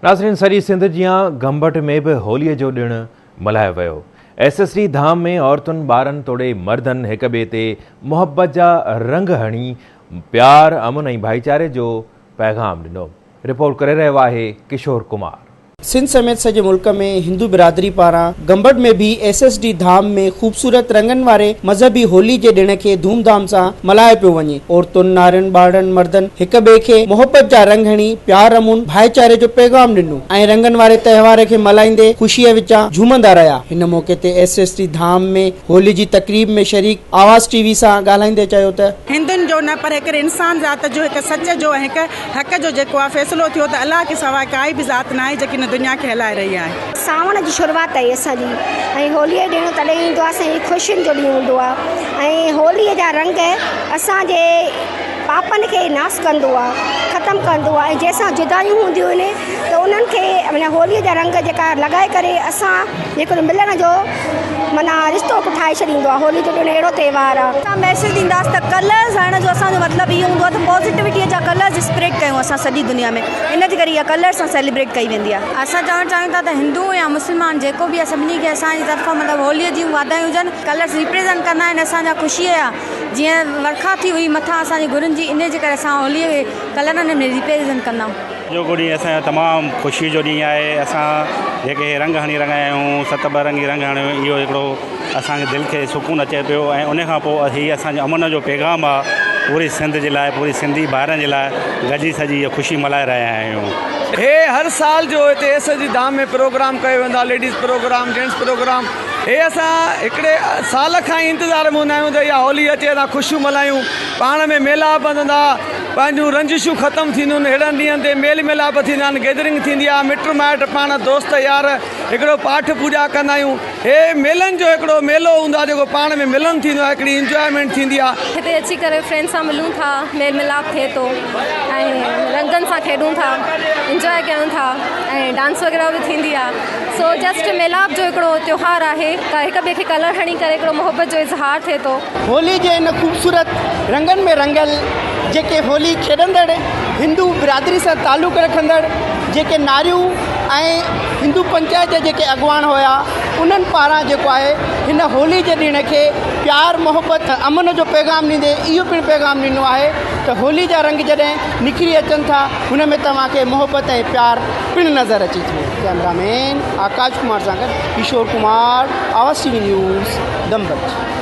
ناظرين سڄي سنڌ جيان گمبٽ ۾ به هولي جو ڏڻ ملهايو ويو. ايس ايس ڊي ڌام ۾ عورتن، ٻارن توڙي مردن هڪ ٻئي تي محبت جا رنگ هڻي پيار، امن ۽ ڀائيچاري جو پيغام ڏنو. رپورٽ ڪري رهيو آهي ڪشور ڪمار. سنڌ سميت سڄي ملڪ ۾ هندو برادري پاران گمبٽ ۾ به ايس ايس ڊي ڌام ۾ خوبصورت رنگن واري مذهبي هولي جي ڏڻ کي ڌوم ڌام سان ملهايو پيو وڃي. عورتن، نارين، ٻارڙن، مردن هڪ ٻئي کي محبت جا رنگ هڻي پيار امن ڀائيچاري جو پيغام ڏنو ۽ رنگن واري تهوار کي ملهائيندي خوشيء وچان جهومندا رهيا. هن موقعي تي ايس ايس ڊي ڌام ۾ هولي جي تقريب ۾ شريڪ آواز ٽي وي سان ڳالهائيندي چيو ته. هندن جو نه پر هڪڙي انسان ذات جو هڪ سچ جو ۽ هڪ حق جو جيڪو آ فيصلو ٿيو ته الله کي سواء ڪائي به ذات ناهي جيڪي هن دنيا کي هلائي رهي آهي. سانوڻ جي شروعات آهي اسان جي ۽ هوليء جو ڏڻ تڏهن ايندو آهي سائين خوشين جو ڏينهن هوندو آهي ۽ هوليء جا رنگ اسان جي پاپن کي ناس ڪندو آهي ختم ڪندو آهي ۽ جنهن سان جدايون هونديون آهن ته انهن کي معنيٰ هوليء جا رنگ جيڪا لڳائي ڪري اسان هڪڙو ملڻ جو معنيٰ رشتو به ٺاهي ڇڏيندو آهي هولي جو ڏڻ اهڙو تهوار آهي. اسان ميسيج ڏينداسين ته ڪلرز هڻڻ جو اسان جو مطلب اهو هوندو آهي ته پازيٽيوٽي جا ڪلرز اسپريڊ ڪيون اسان سڄي دنيا ۾ ان جي ڪري اها ڪلرز سان سيليبريٽ ڪئي ويندي آهي. اسان چوڻ چاهيون ٿا ته هندو يا مسلمان جيڪو به آهي سڀني کي اسان جي طرفان مطلب هولي جون واڌايون هجن. ڪلرز ريپريزنٽ ڪندا آهن اسان جا خوشيء جا جيئن ورکا ٿي هئي مٿان اسان جي گرن جي انهي جي ڪري اسان هولي کي ڪلرن ۾ ريپريزنٽ ڪندا آهيون. اڄوڪو ڏينهن اسان جو تمام خوشي جو ڏينهن آهي اسان جيڪي هي رنگ هڻي رهيا آهيون ست برنگي رنگ هڻي اهو هڪڙو اسان کي دل کي سڪون اچي پيو ۽ ان کان پوء هي اسان جو امن جو پيغام آهي پوري سنڌ جي لاء پوري سنڌي ڀائرن جي لاء گڏجي سڄي اها خوشي ملهائي رهيا آهيون. هي هر سال جو هتي ايس ايس جي ڌام ۾ پروگرام ڪيو ويندو آهي ليڊيز پروگرام جينٽس پروگرام هي اسان هڪڙي سال کان ئي انتظار ۾ هوندا آهيون ته اها هولي اچي اسان خوشيون ملهايون پاڻ ۾ ميلاپ وڌندا پنهنجون رنجشون ختم ٿينديون آهن اهڙن ڏينهن تي ميل ميلاپ ٿيندا آهن گيدرنگ ٿيندي آهي مٽ مائٽ پاڻ دوست يار هڪڙو پاٺ پوڄا ڪندا آهيون هي ميلن جو هڪڙو ميلو هوندو آهي جيڪو پاڻ ۾ ملن ٿيندو آهي هڪڙي انجوائمينٽ ٿيندي آهي. هتي اچي ڪري فرينڊ سان ملون ٿا ميل ميلاپ ٿئي ٿو ۽ رنگن سان کيڏون ٿا انجواء ڪيون ٿا ۽ ڊانس وغيره به ٿيندي آهي سو جسٽ ميلاپ جو هڪڙو تيوهار آهي ته هڪ ٻئي کي ڪلر هڻي ڪري هڪڙو محبت جو اظهار ٿئي ٿو. هولي جي ان خوبصورت رنگن ۾ رڱيل جيڪي هولي کيڏندڙ هندو برادري سان تعلق رکندڙ جيڪي ناريون ۽ هندو پنچائت جا جيڪي اڳواڻ هيا انهن پاران جيڪو آهي هن هولي جي ڏڻ کي پيار محبت ۽ امن جو پيغام ڏيندي اهو پڻ پيغام ڏنو آهي ته هولي جا رنگ جڏهن نکري اچن ٿا هن ۾ توهان کي محبت ۽ پيار پڻ نظر اچي ٿو ڪئميرا مين آڪاش ڪمار سان گڏ Kishore Kumar Awaz T V news Gambat.